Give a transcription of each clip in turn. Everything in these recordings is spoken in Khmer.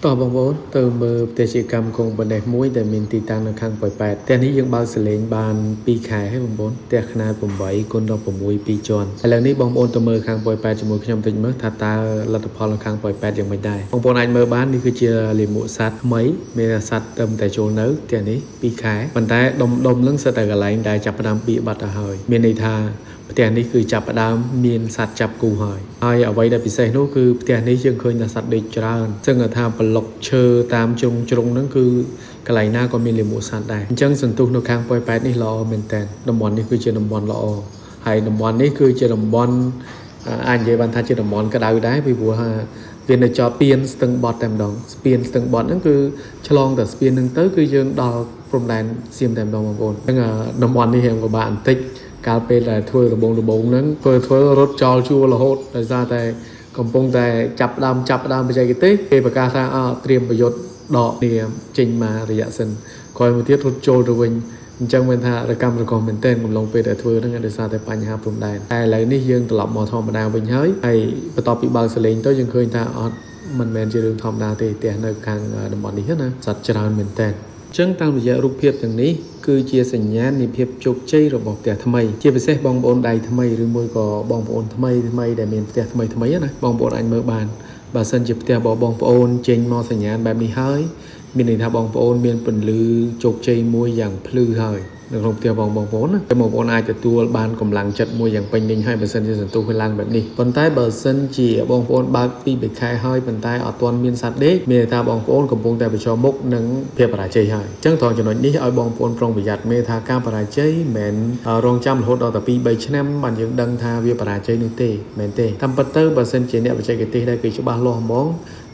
តោះបងប្អូនទៅមើលផ្ទះជាកម្មកុងបណ្ដេះមួយដែលមានទីតាំងនៅខាងប៉ោយប៉ែតផ្ទះនេះយើងបើកសលេងបាន2ខែហើយបងប្អូនផ្ទះខ្នាត8គុណ16 2ជាន់ឥឡូវនេះបងប្អូនទៅមើលខាងប៉ោយប៉ែតជាមួយខ្ញុំតិចមើលថាតើលទ្ធផលនៅខាងប៉ោយប៉ែតយ៉ាងម៉េចដែរបងប្អូនអាចមើលបាននេះគឺជាលាមកសត្វថ្មីមានសត្វទៅតែចូលនៅផ្ទះនេះ2ខែប៉ុន្តែដុំដុំនឹងសិតតែកន្លែងដែលចាប់ផ្ដើមបៀបាត់ទៅហើយមានន័យថាផ្ទះនេះគឺចាប់ផ្ដើមមានសត្វចាប់គូហើយហើយអ្វីដែលពិសេសនោះគឺផ្ទះនេះយើងឃើញថាសត្វដេកច្រើនซึ่ងថាប្លុកឈើតាមជ្រុងជ្រុងហ្នឹងគឺកន្លែងណាក៏មានលាមកសត្វដែរអញ្ចឹងសន្ទុះនៅខាងប៉ោយប៉ែតនេះល្អមែនតើតំបន់នេះគឺជាតំបន់ល្អហើយតំបន់នេះគឺជាតំបន់អាចនិយាយបានថាជាតំបន់ក្តៅដែរពីព្រោះថាវានៅជាប់ស្ពានស្ទឹងបត់តែម្ដងស្ពានស្ទឹងបត់ហ្នឹងគឺឆ្លងតែស្ពានហ្នឹងទៅគឺយើងដល់ព្រំដែនសៀមតែម្ដងបងប្អូនអញ្ចឹងតំបន់នេះរៀងពិបាកបន្តិចកាលពេលដែលធ្វើដំបងដំបងហ្នឹងធ្វើរត់ចោលជួលរហូតដោយសារតែកំពុងតែចាប់ដើមចាប់ដើមបច្ចេកទេសគេប្រកាសថាអត្រៀមប្រយុទ្ធដកគ្នាចេញមករយៈសិនក្រោយមកទៀតរត់ចូលទៅវិញអញ្ចឹងមានថារកម្មរកមែនទែនកំឡុងពេលដែលធ្វើហ្នឹងដោយសារតែបញ្ហាព្រំដែនតែឥឡូវនេះយើងត្រឡប់មកធម្មតាវិញហើយហើយបន្ទាប់ពីបើកសលេងទៅយើងឃើញថាអត់មិនមែនជារឿងធម្មតាទេផ្ទះនៅខាងតំបន់នេះណាសត្វច្រើនមែនទែនអញ្ចឹងតាមរយៈរូបភាពទាំងនេះគឺជាសញ្ញាណនៃភាពជោគជ័យរបស់ផ្ទះថ្មីជាពិសេសបងប្អូនដៃថ្មីឬមួយក៏បងប្អូនថ្មីថ្មីដែលមានផ្ទះថ្មីថ្មីណាបងប្អូនអាចមើលបានបើសិនជាផ្ទះរបស់បងប្អូនចេញមកសញ្ញាណបែបនេះហើយមានន័យថាបងប្អូនមានពន្លឺជោគជ័យមួយយ៉ាងភ្លឺហើយនៅក្នុងផ្ទះបងបងប្អូនណាតែបងប្អូនអាចទទួលបានកម្លាំងចិត្តមួយយ៉ាងពេញលេញហើយបើសិនជាសន្ទុះវាឡើងបែបនេះប៉ុន្តែបើសិនជាបងប្អូនបើកពី3ខែហើយប៉ុន្តែអត់ទាន់មានសត្វដេកមានន័យថាបងប្អូនកំពុងតែប្រឈមមុខនឹងភាពបរាជ័យហើយអញ្ចឹងត្រង់ចំណុចនេះឲ្យបងប្អូនប្រុងប្រយ័ត្នមានថាការបរាជ័យមិនមែនរងចាំរហូតដល់តែ2 3ឆ្នាំបានយើងដឹងថាវាបរាជ័យនោះទេមែនទេតាមពិតទៅបើសិនជាអ្នកបច្ចេកទេសដែលគេច្បាស់លាស់ហ្មង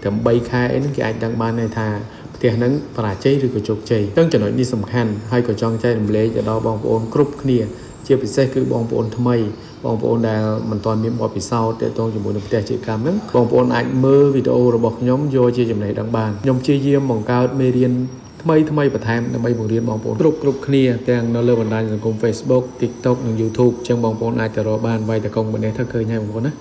ត្រឹម3ខែអីហ្នឹងគេអាចដឹងបានថាផ្ទះហ្នឹងបរាជ័យឬក៏ជោគជ័យអញ្ចឹងចំណុចនេះសំខាន់ហើយក៏ចង់ចែករំលែកទៅដល់បងប្អូនគ្រប់គ្នាជាពិសេសគឺបងប្អូនថ្មីបងប្អូនដែលមិនទាន់មានបទពិសោធន៍ទាក់ទងជាមួយនឹងផ្ទះជាកម្មហ្នឹងបងប្អូនអាចមើលវីដេអូរបស់ខ្ញុំយកជាចំណេះដឹងបានខ្ញុំព្យាយាមបង្កើតមេរៀនថ្មីថ្មីបន្ថែមដើម្បីបង្រៀនបងប្អូនគ្រប់គ្រប់គ្នាទាំងនៅលើបណ្ដាញសង្គម Facebook, TikTok និង YouTube អញ្ចឹងបងប្អូនអាចទៅរកបានវាយតកងម្នាក់ទៅឃើញហើយបងប្អូនណា។